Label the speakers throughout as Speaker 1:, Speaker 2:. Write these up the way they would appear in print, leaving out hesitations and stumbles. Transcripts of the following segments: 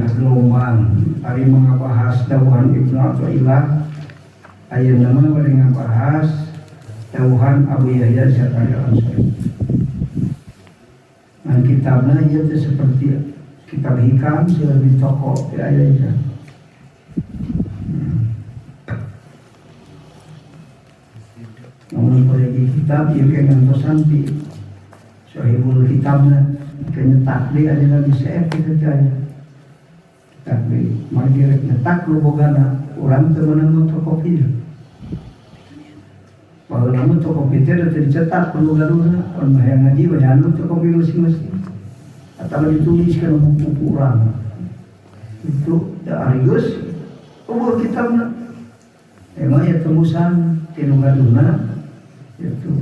Speaker 1: Tiga gelombang tadi mengabahas dawuhan Ibnu Athaillah, ayeuna mah bade ngabahas dawuhan Abu Yahya Zakaria Al-Ansari. Nah, kitabna ieu teh seperti kitab hikam seueur di toko teh aya ieu. Namun proyek kitab ieu ke ngantosan ti sahibul kitabna ke nyetak deui ayeuna di CF kitu teh aya. Nyetak deui, margi rek nyetak nu bogana urang teu meunang fotokopi. Baheula mah fotokopi teh teu dicetak ku nu gaduhna, mun hayang ngaji we anu fotokopi masing-masing. Atawa ditulis kana buku ku urang. Itu da ari geus eueuh kitabna. Emang ya tembusan ti nu gaduhna itu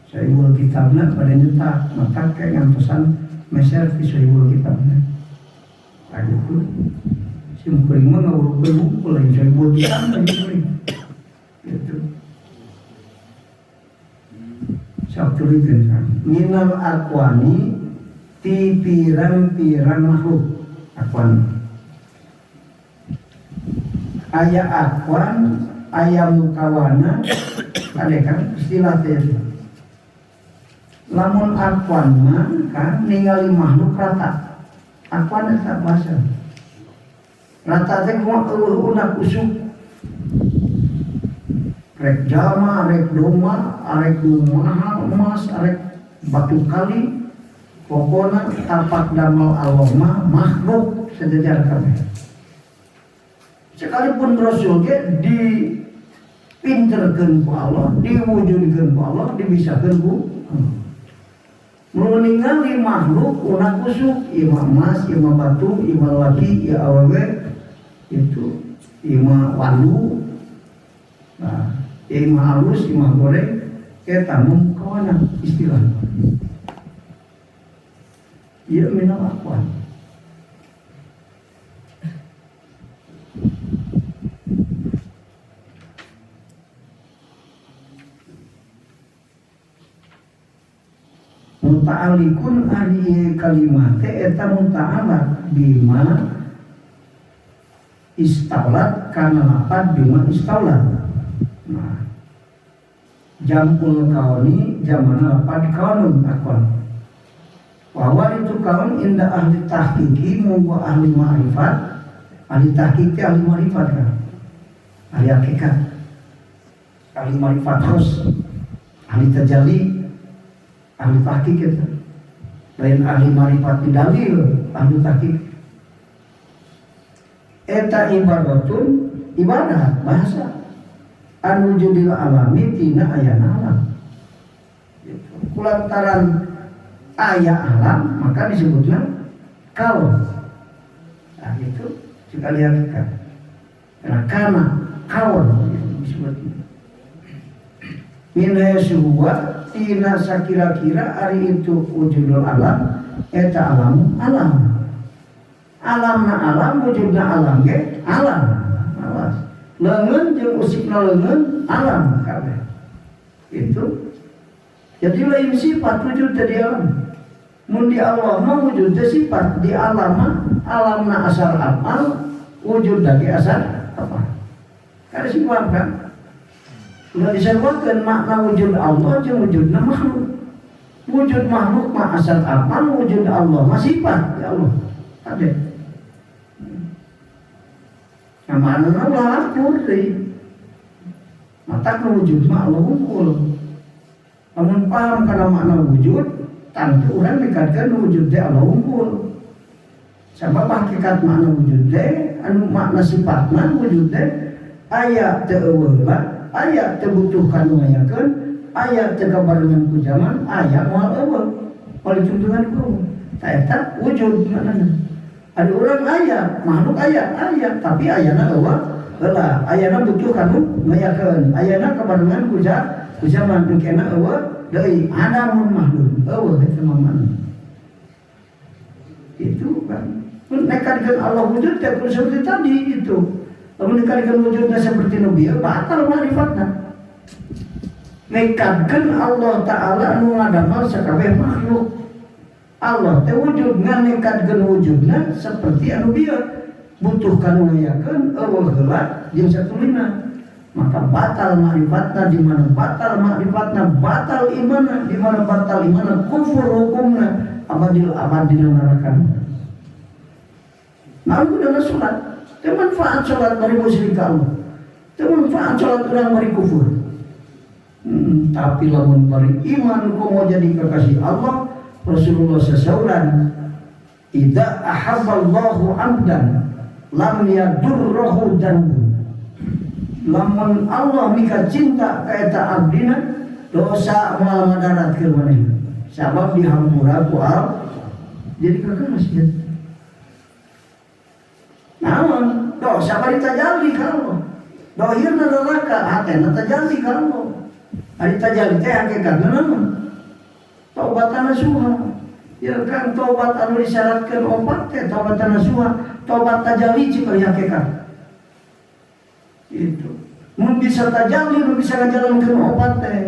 Speaker 1: sahibul kitabna pada nyetak, maka kayak ngantosan meser ti sahibul kitabna. Nah gitu sim kuring mah ngawurukeun buku lain sahibul kitabna kuring gitu. Sok tulikeun kan minal akwani ti pirang-pirang makhluk. Akwan aya akwan aya mukawana ada kan istilah teh. Lamun akwan mah kan ningali makhluk rata. Akwan eta bahasa rata teh kumaha eueuh unak usuk rek jalma rek domba arek nu mahal emas arek batu kali pokona tapak damel Allah mah makhluk sejajar kabeh. Sekalipun Rasul ge dipinterkeun ku Allah, diwujudkeun ku Allah, dibisakeun ku Allah. Mun ningali makhluk unak usuk, ieu mah emas, ieu mah batu, ieu mah laki, ieu awewe, itu ieu mah wandu. Nah, ieu mah halus, ieu mah goreng, eta mung kawana istilah. Ieu minal aqwan. Muta'alikun ari kalimat teh eta muta'alaq bima istaulat kana lapad bima istaulat. Nah, jamul kauni jamana lapad kaunun akon. Bahwa itu kaun inda ahli tahqiqi munggu ahli ma'rifat. Ahli tahqiq teh ahli ma'rifat kan. Ahli hakikat. Ahli ma'rifat khos. Ahli tajalli. Ahli tahqiq itu. Lain ahli ma'rifat dalil, ahli tahqiq. Eta ibaratun ibadah bahasa anu wujudil alami tina ayana alam. Gitu. Kulantaran aya alam maka disebutnya kaun. Nah, itu sekali hakikat. Karena kana kaun disebutnya. Min haitsu tina sakira-kira ari itu wujudul alam eta alam alam. Alamna alam wujudna alam ge alam. Awas. Leungeun jeung usikna leungeun alam kabeh. Itu jadi lain sifat wujud teh di alam. Mun di Allah mah wujud teh sifat, di alam mah alamna asal amal, wujud lagi asal apa? Kada sifat kan? Ulah diseruakeun makna wujud Allah jeung wujudna makhluk. Wujud makhluk mah asal amal, wujud Allah mah sifat ya Allah. Ada. Nah, maknana ulah lapur deui. Matak nu wujud mah Allah wungkul. Lamun paham kana makna wujud, tangtu urang nekadkeun wujud teh Allah wungkul. Sabab hakikat makna wujud teh anu makna sifatna wujud teh aya teu eueuh heula, aya teu butuh kanu ngayakeun, aya teu kabarengan ku zaman, aya moal eueuh. Moal ditungtungan ku. Tah eta wujud maknana. Ada orang aya, makhluk aya, aya, tapi ayana eueuh heula, ayana butuh kanu ngayakeun, ayana kabarengan ku zaman engkena eueuh deui, adamun mahdud, eueuh eta mah makna. Itu kan nekadkeun Allah wujud teh kudu seperti tadi itu. Lamun nekadkeun wujudna seperti nu bieu batal ma'rifatna. Nekadkeun Allah Ta'ala nu ngadamel sakabeh makhluk. Allah teh wujud ngan nekadkeun wujudna seperti anu bieu. Butuh kanu ngayakeun euweuh heula jeung satuluyna. Maka batal makrifatna, di mana batal makrifatna batal imanna, di mana batal imanna kufur hukumna abadil abadil neraka. Nah, gunana salat, teu manfaat salat bari musyrik ka Allah. Teu manfaat salat urang bari kufur. Tapi lamun bari iman komo jadi kekasih Allah, Rasulullah sasauran idza ahabballahu 'abdan lam yadurruhu dzanbun. Lamun Allah mika cinta ka eta abdina, dosa moal madarat ke manehna. Sabab dihampura ku Allah jadi kekasih. Naon? Dosa bari tajalli ka Allah. Dohirna neraka, hatena tajalli ka Allah. Ari tajalli teh hakikatna naon? Taubat nasuha. Ya kan taubat anu disyaratkeun opat teh taubat nasuha, taubat tajalli cik ari hakikat. Itu. Mun bisa tajalli nu bisa ngajalankeun opat teh.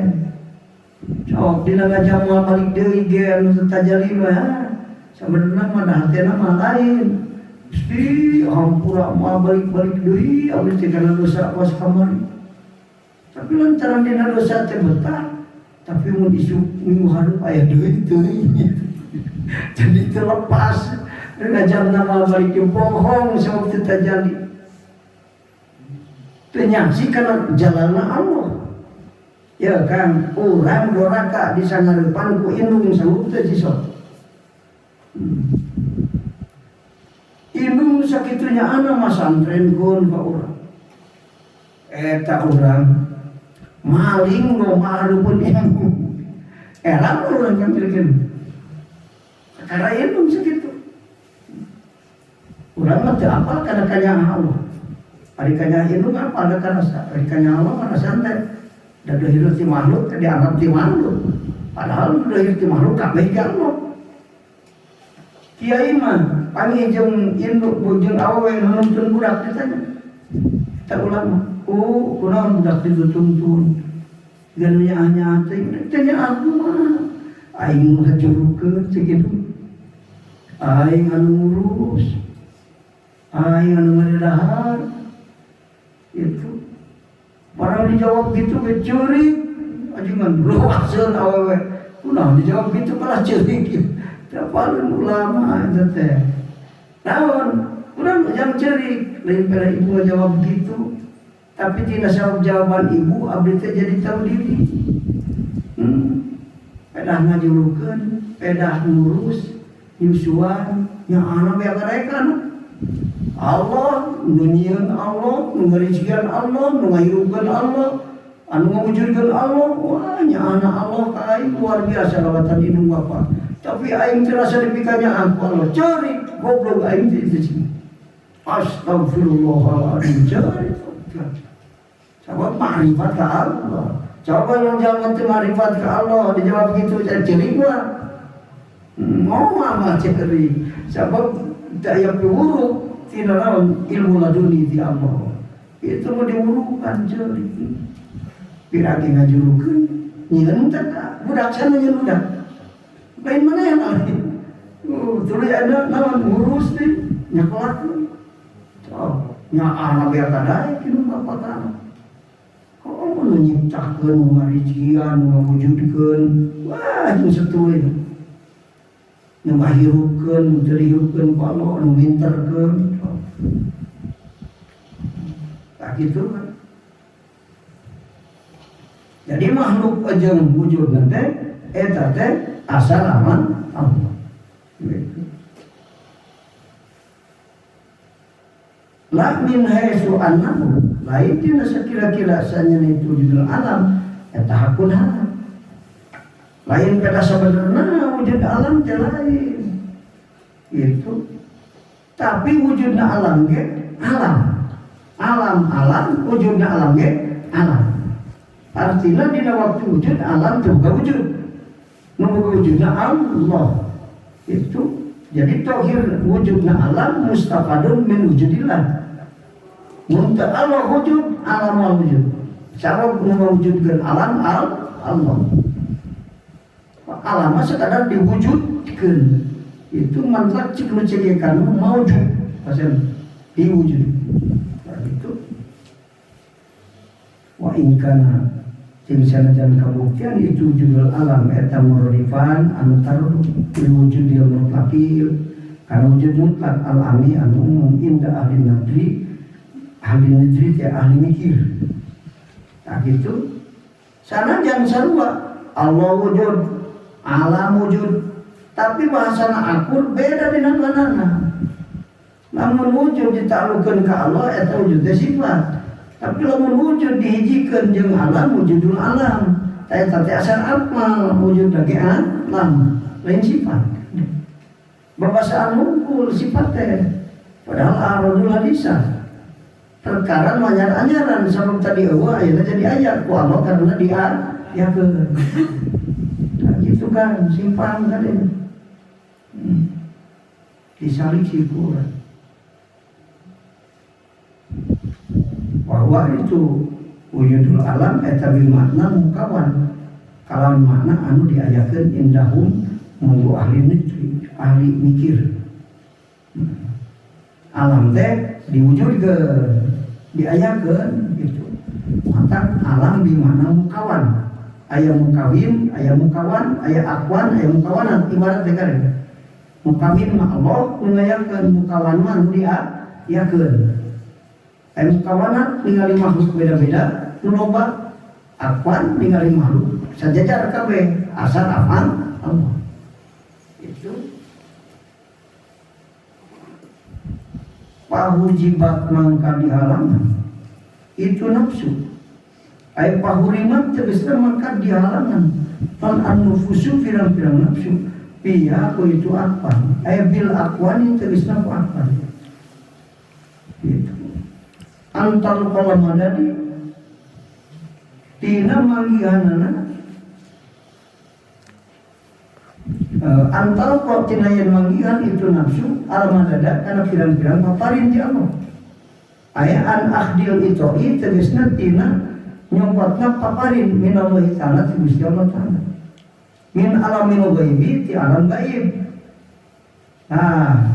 Speaker 1: Sok dina ngajamual balik deui ge anu tajalli mah. Sabenerna mah da hatena mah lain. Gusti hampura moal balik-balik deui abdi teh kana dosa was kamari. Tapi lantaran dina dosa teh betah, tapi mun isuk minggu hareup aya deui teuing. Jadi terlepas ngajamna moal balik deui bohong sabab teu tajalli. Teu nyaksi kana jalanna Allah. Ya kan, urang doraka disangareupan ku indung sanggup teu sisok. Indung sakitunya anak masantren kun ka urang. Eta urang maling no mahalupun indung. Era urang nyampirkeun. Karena indung sakitu. Urang mah teu apal kana kanyaah Allah. Ari kanyaah indung apal da karasa, ari kanyaah Allah mah santai. Da deuhir ti makhluk teh dianggap ti makhluk. Padahal deuhir ti makhluk kabeh ti Allah. Kiai mah panggih jeung induk jeung awewe nu nuntun budak ditanya. Kita ulama, oh kunaon budak dituntun. Ganu nyaah-nyaah teh, teh nyaah kumaha? Aing nu ngajurukeun sakitu. Aing anu ngurus. Aing anu ngadahar. Itu. Barang dijawab gitu ge ceurik. Ajengan luaseun awewe. Kunaon dijawab gitu malah ceurik. Teu paling ulama eta teh. Naon? Urang jang ceurik, lain pada ibu ngajawab gitu. Tapi tina sabab jawaban ibu abdi teh jadi tahu diri. Pedah ngajurukeun, pedah ngurus, nyusuan, nyaana beak kan. Allah, nu nyieun Allah, nu ngarizkian Allah, nu ngahirupkeun Allah, anu ngawujudkeun Allah. Wah, nyaana Allah ka aing luar biasa lawatan indung bapa. Tapi aing terasa dipikanya aku Allah ceurik goblok aing teh itu. Astagfirullahaladzim ceurik. Sabab makrifat ka Allah. Coba yang jangan teu makrifat ka Allah dijawab gitu jadi ceurik mah. Ngomong mah ceurik. Sabab tak aya piwuruk tina naon ilmu laduni ti Allah. Itu mau diwurukan ceurik. Pirage ngajurukeun nyieun teh budak sana nyieun budak. Lain mana yang lain. Tuluy ada naon ngurus deui nyakolakeun. Oh, nyaah beak kadaek kitu bapak tanah. Oh, nu nyiptakeun, nu ngarizkian, nu ngawujudkeun. Wah, jeung satuluy. Nu ngahirupkeun, nu teu dihirupkeun ku Allah, nu minterkeun. Tak gitu kan. Jadi makhluk jeung wujud nanti eta teh asal aman Allah. Gitu. La min haitsu annahu lain tina sakira-kira sanyana itu wujudul alam eta hakun hak. Lain pada sebenarnya wujud alam teh lain. Itu. Tapi wujudna alam ge alam. Alam-alam wujudna alam ge alam. Artinya dina waktu wujud alam teu boga wujud. Nu boga wujudna Allah. Itu. Jadi tauhid wujudna alam mustaqadun min wujudillah. Mun teu Allah wujud, alam moal wujud. Sabab nu mawujudkeun alam al Allah. Alam mah sekadar diwujudkeun. Itu mantak cik nu cegekan maujud pasien. Diwujud. Nah, itu wa in kana jeung sanajan kabuktian itu wujudul alam eta muradifan anu taruh wujudil mutlaqil kana wujud mutlak al-ami anu umum inda ahli nadri, ahli nadri teh ahli mikir. Nah gitu sanajan sarua Allah wujud, alam wujud, tapi bahasana akur beda dina manana. Lamun wujud ditaklukkeun ka Allah eta wujud teh sifat. Tapi lamun wujud dihijikeun jeung alam wujudul alam. Eta teh asal akmal wujud lagi alam, lain sifat. Babasaan wungkul sifat teh. Padahal aradul hadisah. Perkara nu anyar-anyaran sabab tadi eueuh ayeuna jadi aya ku Allah karena diayakeun. Nah, gitu kan simpang kan ini. Disalik ku urang. Bahwa itu wujudul alam eta bimakna mukawan kalawan makna anu diayakeun indahum monggo ahli negeri, ahli mikir. Alam teh diwujudkeun, diayakeun gitu. Maka alam bimakna mukawan. Aya mukawin, aya mukawan, aya akwan, aya mukawanan ibarat teh kan. Mukawin mah Allah nu ngayakeun, mukawan mah nu diayakeun. Aya mukawanat ningali makhluk beda-beda, nu loba akwan ningali makhluk sajajar kabeh asal afal Allah. Itu pahujibat mangka dihalangan itu nafsu. Ai pahurimat tegasna mangka dihalangan pan an-nufusu pirang-pirang nafsu piya ku itu akwan. Ai bil akwani tegasna ku akwan. Gitu. Antal qalam madadi tina manggihanana antal kok tina yen manggihan itu nafsu al madada kana pirang-pirang paparin ti Allah. Aya an akhdil itoi tegasna tina nyopotna paparin minallahi ta'ala ti Gusti Allah ta'ala min alamil ghaibi ti alam gaib. Nah,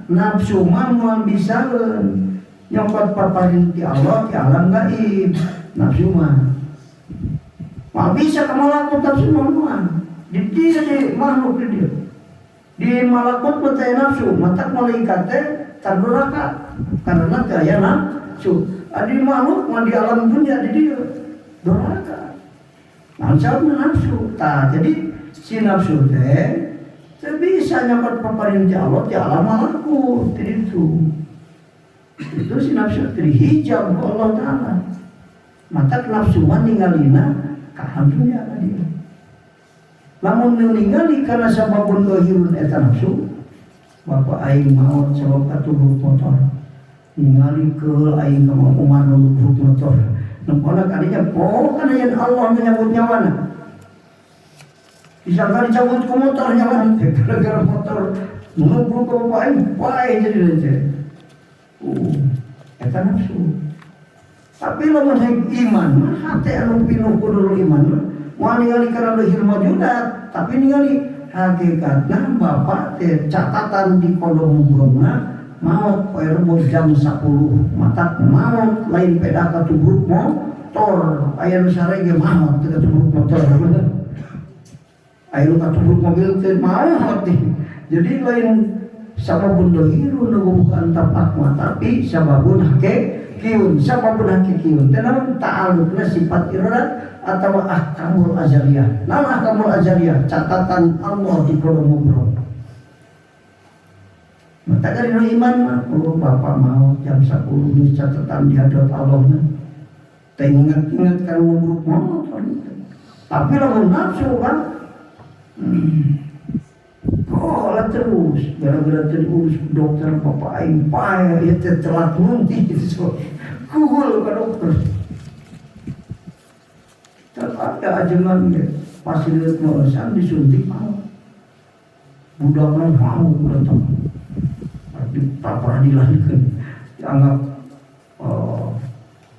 Speaker 1: nafsu mah moal bisaeun nyokot paparin ti Allah ti alam gaib. Nafsu mah moal bisa ka malakut nafsu mah moal. Di dia di makhluk di dia di malakut mah teh nafsu matak malaikat teh tarduraka karena teh aya nafsu. Di makhluk mah di alam dunia di dia doraka. Nah, nafsu. Tah, jadi si nafsu teh teu bisa nyokot paparin ti Allah ti alam malakut itu. Itu si nafsu terhijab ku Allah Ta'ala. Mata nafsu mah ningalina ka alam dunia ka dia. Lamun ningali kana sababun zahirun eta nafsu, bapak aing maot sabab katubruk motor. Ningali keul aing ka Mang Umar nubruk motor. Nempona kadinya poho kana yen Allah menyambut nyawana. Disangka dicabut ku motor nyawana gara-gara motor nubruk ka bapak aing wae jadi teh. Eta nafsu. Tapi lamun hayang iman mah hate anu pinuh kudu iman mah moal ningali kana leuhir mawjudat, tapi ningali hakikatna bapak teh catatan di kolom mubromna maot poe Rebo jam 10 matak maot lain peda katubruk motor aya nu sarege maot teu katubruk motor aya nu katubruk mobil teh maot. Jadi lain sababun dohirun nu bukan tapak mah tapi sababun hakikiun. Sababun hakikiun teh naon ta'alluqna sifat iradat atau ahkamul azaliyah. Naon ahkamul azaliyah? Catatan Allah di kolom mubrom. Maka dari iman mah, oh bapak mau jam 10 ini catatan di hadirat Allah. Teh ingat-ingat kan ngubruk motor. Tapi lamun nafsu kan, oh lah terus gara-gara tadi urus dokter bapak aing pae ya teh telat ngunti gitu. Kuhul ke dokter. Ada ajengan ge fasilitas meusan disuntik mau. Budakna mau datang. Di peradilan kan dianggap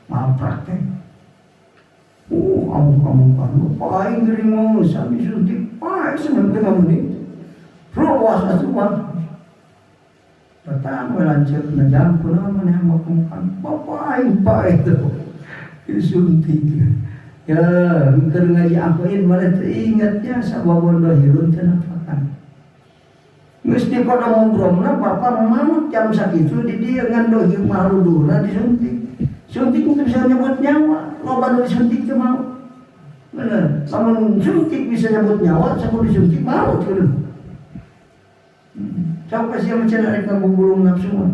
Speaker 1: malpraktek. Kamu kamu paling gering mau disuntik pae sebentar menit. Luas asupan. Datang we lanceuk na jalan kunaon maneh ambek-ambekan. Bapak aing pak itu disuntik. Ya, keur ngaji angkoin maneh teu ingatnya sababon dohirun teu napakan. Geus di kota ngobrolna bapak maut jam sakitu di dieu ngan dohir maluduhna disuntik. Suntik itu bisa nyebut nyawa, loba nu disuntik teu mau. Bener, lamun suntik bisa nyebut nyawa, sakudu disuntik maut kudu. Sok kasih macam rek ngagugulung nafsu mah.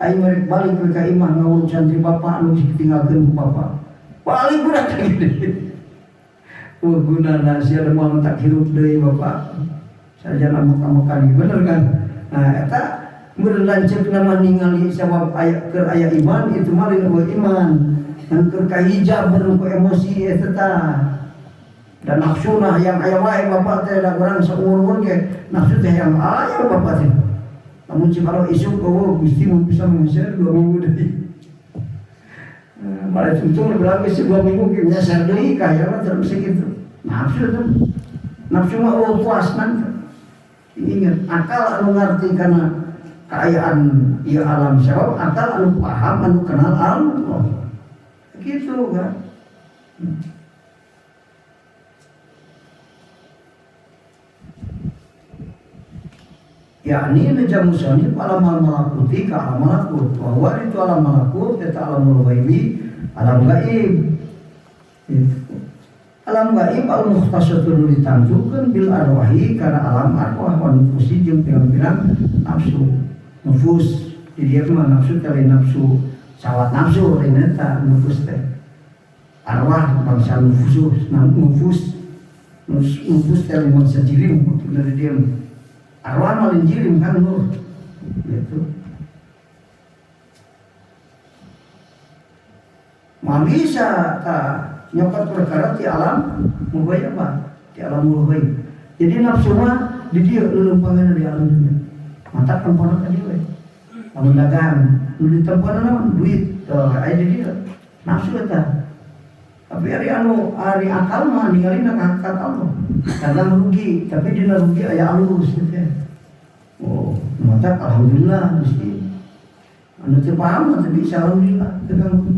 Speaker 1: Aing rek balik ke ka imah ngawur santri bapak anu geus ditinggalkeun ku bapak. Balik budak teh gede. Wah gunana sia moal tak hirup deui bapak. Sarjana ambek-ambekan bener kan? Nah eta mun lanceuk mah ningali sabab aya keur aya iman itu mah lain eueuh iman. Ngan keur kahijab bener ku emosi eta tah. Dan nafsu nah yang aya wae bapak teh da urang saumur-umur ge nafsu teh yang aya bapak teh. Namun si kalau isuk oh Gusti mau bisa menggeser 2 minggu deui. Malah untung bilang geus 2 minggu ge nyasar deui kaya mah terus segitu. Nafsu tuh. Nafsu mah eueuh puas nanti. Ingat akal anu ngarti kana kaayaan ieu alam sebab akal anu paham anu kenal Allah. Gitu kan. Yakni neja musonif alam malakuti ka alam malakut bahwa itu alam malakut eta alamul ghaibi alam gaib itu alam gaib al mukhtasatul ditangtukeun bil arwahi kana alam arwah wa nufusi jeung pirang-pirang nafsu nufus di dieu mah nafsu teh lain nafsu sawat nafsu lain eta nufus teh arwah bangsa nufusus nufus nufus teh lain bangsa jirim dari dieu arwah malin jirim kan nur gitu. Mah bisa ta nyokot perkara di alam mughayyabah, di alam mughayyab. Jadi nafsu mah di dieu leuleumpangeun di alam dunia. Mantap tempona ka dieu we. Lamun dagang, nu ditempona naon duit, tah aya di dieu. Nafsu eta. Tapi ari anu ari akal mah ningalina ka hakikat Allah. Dagang rugi, tapi dina rugi aya alus gitu ya. Oh, mantap alhamdulillah mesti. Anu teu paham mah teu bisa alhamdulillah dagang rugi.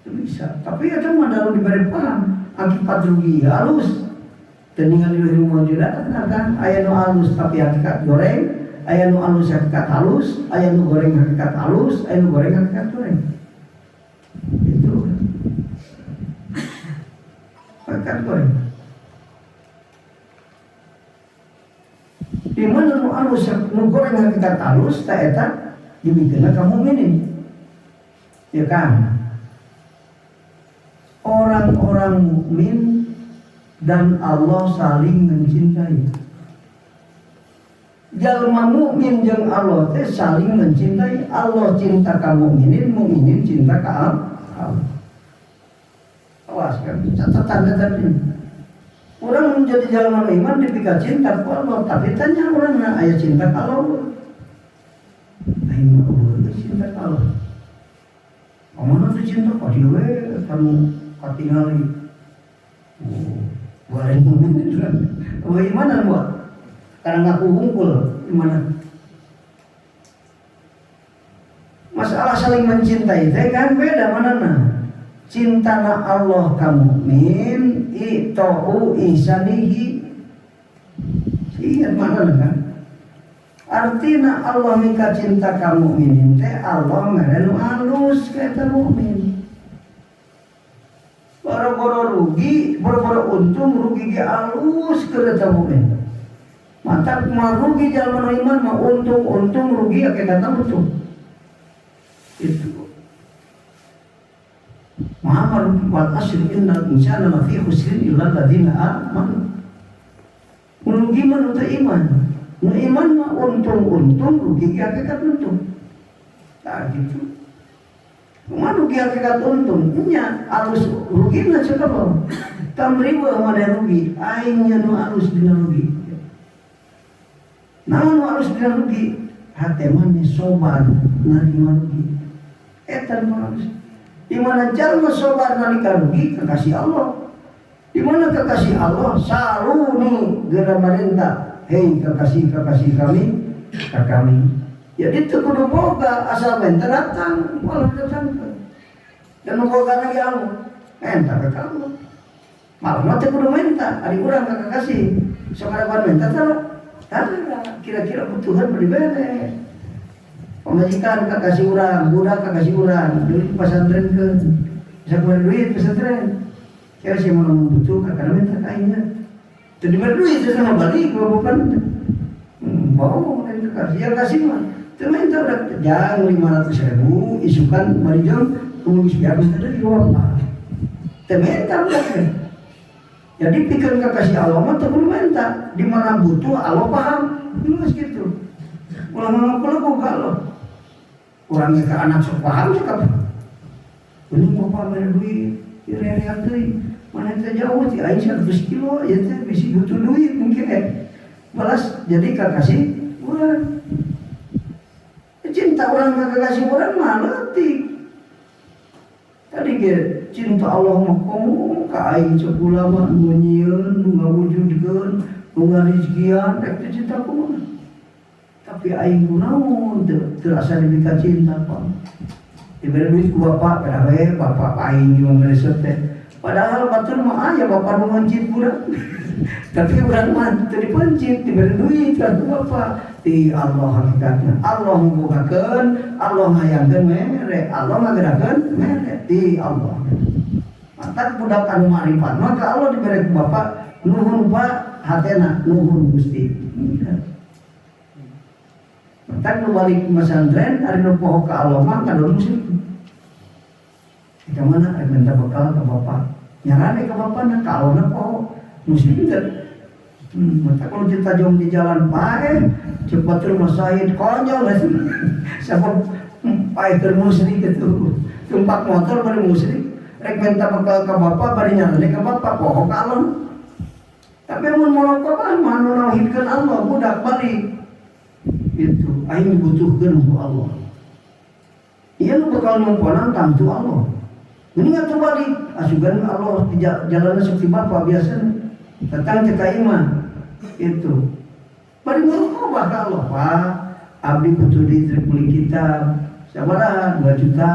Speaker 1: Teu bisa. Tapi eta mah da dibere paham, akibat rugi halus. Teu ningali luhur maujudat dagang aya nu alus tapi hakikat goreng, aya nu alus hakikat halus, aya nu goreng hakikat halus, aya nu goreng hakikat goreng. Itu hakikat goreng. Di mana nu alus nu goreng hakikat halus ta eta dibikeunna ka mukminin. Ya kan? Orang-orang mukmin dan Allah saling mencintai. Jalma mukmin jeung Allah teh saling mencintai. Allah cinta ka mukminin, mukminin cinta ka Allah. Awas kan catatan tadi. Orang menjadi jalma iman dipika cinta ku Allah, tapi tanya orang na aya cinta ka Allah. Aing mah eueuh cinta ka Allah. Kamana tuh cinta ka dieu we kanu katingali. Oh, boleh mukmin itu kan. Oh, imanan buat. Karena ngaku hungkul imanan. Masalah saling mencintai teh kan beda manana. Cintana Allah ka mukmin itau ihsanihi. Ingat mana kan? Artina Allah mika cinta ka mukminin teh Allah mere nu alus ka eta mukmin. Boro-boro rugi, boro-boro untung rugi ge alus keur eta mukmin. Mantap mah rugi jalma nu iman mah untung-untung rugi hakikatna untung. Itu. Muhammad wal asri innal insana lafi khusrin illa alladziina amanu. Rugi mah nu teu iman. Nu iman mah untung-untung rugi ge hakikat untung. Tah gitu. Kumaha rugi hakikat untung? Nya alus rugi mah cekap. Tamriweuh mah da rugi, aing nya nu alus dina rugi. Naon nu alus dina rugi? Hate mah sobar narima rugi. Eta nu alus. Di mana jalma sobar nalika rugi kekasih Allah. Di mana kekasih Allah saluni geura marenta, hei kekasih-kekasih kami, ka kami. Jadi teu kudu boga asal minta datang, malah datang. Dan boga lagi Allah, minta ke kamu. Malah mah teu kudu minta, ari urang ka kakasih. Sok ada minta tara, tara kira-kira butuhan beri bere. Pamajikan kakasih urang, budak kakasih urang, duit pesantren ke. Bisa keluar duit pesantren. Kira sih mau butuh kakak minta kainya. Teu diberi duit sama balik bapak. Bohong dari kakasih, yang kasih mah. Teu minta udah jang 500.000 isukan marijong kumis biar minta dari bapak. Teu minta udah. Jadi pikir kakasih Allah mah teu kudu minta. Di mana butuh Allah paham. Geus gitu. Ulah ngaku boga lo. Urang ke anak sok paham sok apa. Ini bapak mere duit, ieu deui. Mana teh jauh ti aing 100 kilo ya teh bisi butuh duit mungkin ya. Balas jadi kakasih urang. Cinta orang ka kakasih urang mah leutik. Tadi ge cinta Allah mah komo ka aing cek ulama nu nyieun, nu ngawujudkeun, nu ngarizkian, rek teh cinta kumaha. Tapi aing kunaon teu asa dibika cinta Pak. Diberi duit ku bapak, kada we bapak aing juga meresep teh. Padahal batur mah aya bapak nu mencit urang. Tapi urang mah teu dipencit, diberi duit kan ku bapak. Ti Allah hakikatna. Allah membukakeun, Allah ngayangkeun mere, Allah ngagerakeun mere ti Allah. Matak budak anu ma'rifat mah ka Allah diberi ku bapak, nuhun Pak hatena, nuhun Gusti. Matak nu balik pesantren ari nu poho ka Allah mah kadon musyrik. Ka mana rek minta bekal ka bapak. Nyarane ka bapana ka Allah poho musyrik teh. Matak kalau ditajong di jalan paeh cepat rumah Said konyol lah. Siapa paeh keur musyrik itu. Tumpak motor bari musyrik. Rek minta bekal ka bapak bari nyarane ka bapak poho ka Allah. Tapi mun muraqabah mah nu nauhidkeun Allah budak balik. Itu aing dibutuhkeun ku Allah. Ieu nu bakal nyomponan tangtu Allah. Ini nggak terbalik, asugan Allah di jalannya seperti bapak biasanya. Datang ke imah itu. Bari muraqabah ka Allah, Pak. Abdi butuh duit rek beli kitab. Sabaraha? 2 juta.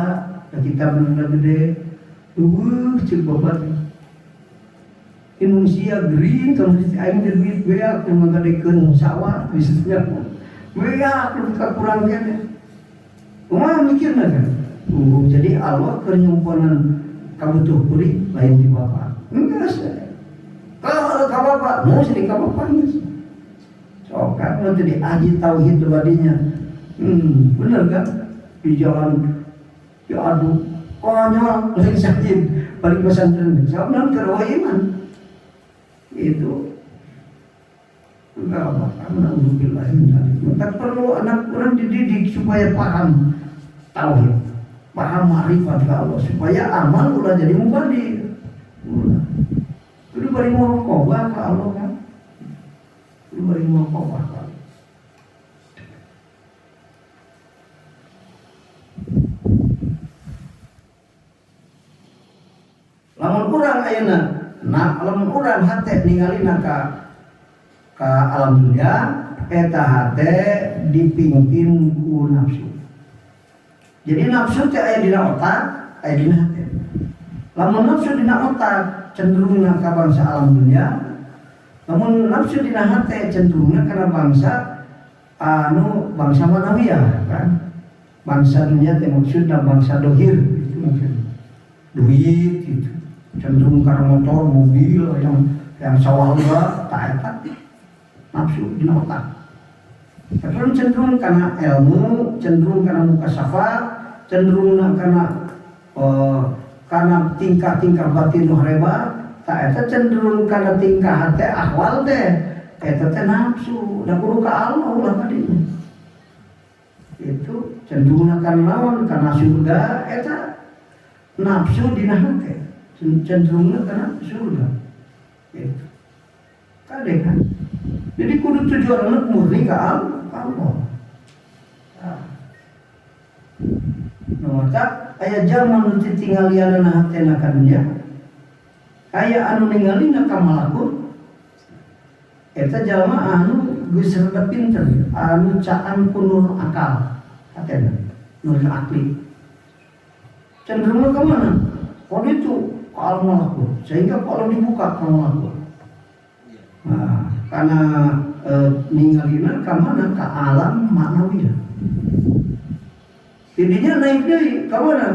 Speaker 1: Da kitab nu gede. Eueuh ceuk bapak teh. Indonesia gering kalau aing teh duit beak nu ngagadekeun sawah bisanya. Beak nu kurang keneh. Kumaha mikirna kan? Jadi Allah keur nyumponan kabutuh kuring lain di bapak. Enggak sih. Kalau ka bapak, mau sih ka bapak geus. Sok kan nanti diaji tauhid pribadinya. Bener kan? Di jalan diadu konyol lain sakit balik pesantren. Sabab naon keur iman. Itu enggak apa-apa, alhamdulillah min dzalik. Maka perlu anak orang dididik supaya paham tauhid, paham makrifat ke Allah supaya amal ulah jadi mubadir. Ulah. Kudu bari muraqabah ka Allah kan. Kudu bari muraqabah ka Allah. Lamun urang ayeuna, nah lamun urang hate ningalina ka alam dunia, eta hate dipimpin ku nafsu. Jadi nafsu teh aya dina otak, aya dina hate. Lamun nafsu dina otak cenderungna ka bangsa alam dunia, lamun nafsu dina hate cenderungna kana bangsa anu bangsa manawiyah kan. Bangsa dunia teh maksudna bangsa dohir itu maksudna. Duit gitu. Cenderung kana motor, mobil yang sawah lega, tak eta nafsu dina otak. Tapi cenderung karena ilmu, cenderung karena mukasafah, cenderung karena tingkah-tingkah batin nu hebat, tak eta cenderung karena tingkah hate ahwal teh, eta teh nafsu, da kudu ka Allah ulah kadinya. Itu cenderung karena naon? Karena surga eta nafsu dina hate, cenderungna karena surga. Itu. Kade kan? Jadi kudu tujuan anak murni ka Allah. Nah, maka aya jalma nu titinggalianana hatena ka dunya, aya anu ningalina ka malakut, eta jalma anu geus rada pinter anu caan ku nur akal hatena nur akli cenderung ke mana? Kalau itu ke alam malakut sehingga kalau dibuka ke malakut. Nah, karena ningalina ke mana? Ke alam maknawi. Intinya naik deui ke mana?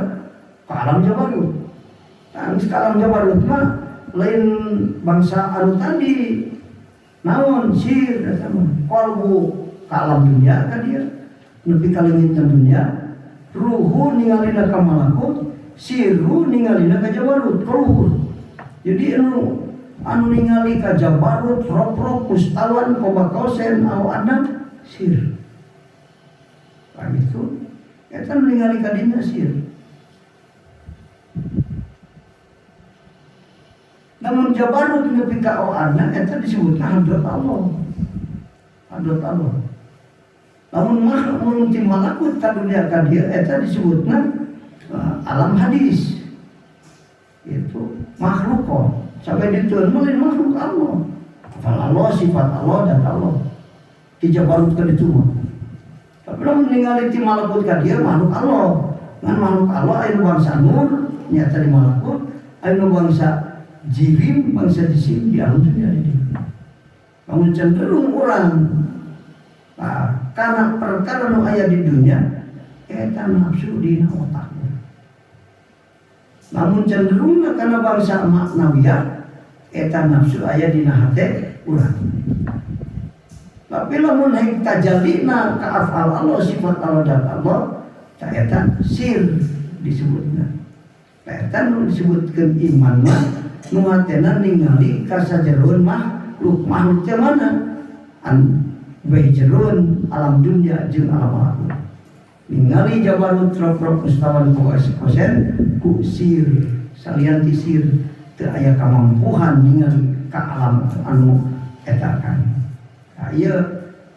Speaker 1: Ke alam jabarut. Nah, ke alam jabarut mah lain bangsa anu tadi naon sir eta mah qalbu ke alam dunia ka dia nepi ka leungitna dunia, ruhu ningalina ka malakut, sirru ningalina ka jabarut, ka luhur. Jadi anu anu ningali ka jabarut rok-rok mustawan qoba qausain au adna sir. Nah, itu eta ningali ka dinya sir. Namun jabarut nepi ka adna eta disebutna hadrat Allah. Hadrat Allah. Lamun mah mun ti malakut ka dunia ka dieu eta disebutna alam hadis. Itu makhluk kok. Sampai dituan mah lain makhluk Allah. Afal Allah, sifat Allah dan Allah. Ti jabarut ka ditu mah. Tapi lamun ningali ti malakut ka dieu makhluk Allah. Ngan makhluk Allah aya nu bangsa nur nyata di malakut, aya nu bangsa jirim, bangsa jisim di alam dunia ini. Namun cenderung orang nah, karena perkara nu aya di dunia eta nafsu dina otaknya. Namun cenderungna karena bangsa maknawiyah eta nafsu aya dina hate urang. Tapi lamun haik tajalina ka afal Allah, sifat Allah dan Allah, ta eta sir disebutna. Ta eta nu disebutkeun iman mah nu hatena ningali ka sajeroan makhluk. Makhluk teh mana? An bae jeroan alam dunia jeung alam malakut. Ningali jabarut rok-rok mustawan kosen ku sir salian ti sir teu aya kamampuhan ningali ka alam anu eta kan. Nah, ieu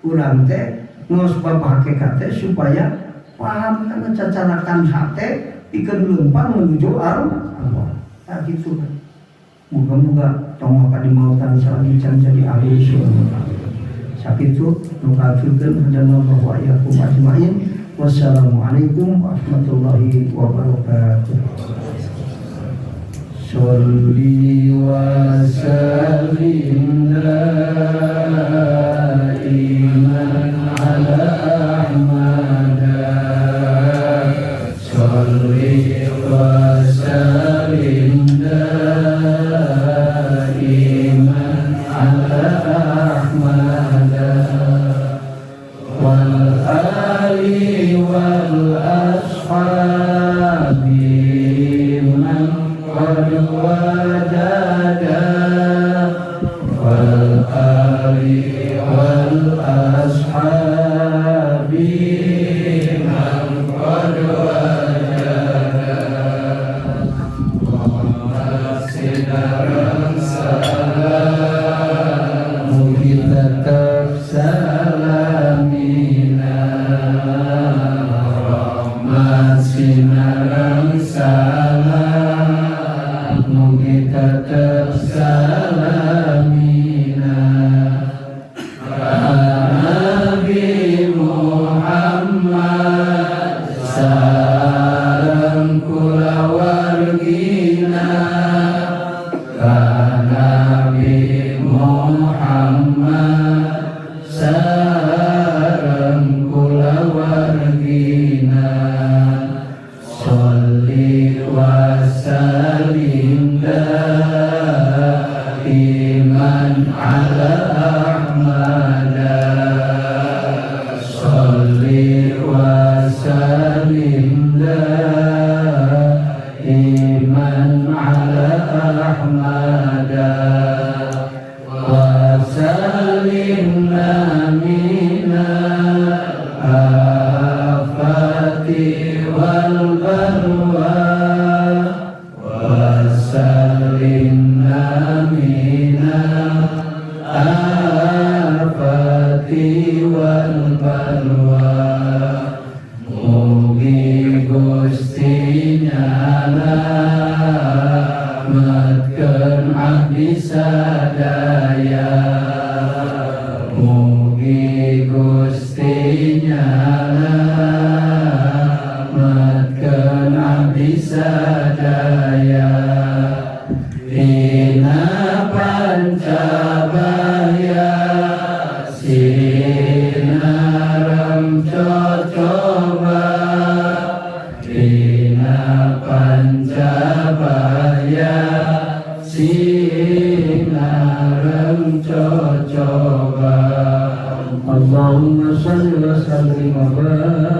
Speaker 1: urang teh ngaos bab hakikat teh supaya paham kana cacarakan hate pikeun leumpang menuju Allah. Tah kitu. Moga-moga tong ka dimautan salagi can jadi ahli surga. Sakitu nu kahaturkeun hadanallahu wa iyyakum ajmain. Wassalamualaikum warahmatullahi wabarakatuh. Sholli wa sallim daiman ala Ahmad. Sholli wa sallim daiman ala Ahmad wal ali wal ashabi man qad wajada wal ali wal ashabi man qad wajada. Sinaran salam mugi tetep salamina rahmat sinaran salam mugi tetep salamina Nabi Muhammad sareng kulawargina ka Nabi Muhammad sareng kulawargina. Sholli wa sallim daiman ala Ahmad. Sholli wa sallim daiman ala Ahmad wa sallimna minal afati wal balwa wa sallimna minal afati wal balwa. Mugi Gusti nyalametkeun abdi sadaya. Mugi
Speaker 2: Nyalametkeun abdi sadaya tina pancabaya sinareng cocoba, tina pancabaya sinareng cocoba.
Speaker 1: Allahumma salli wa sallim wa barik.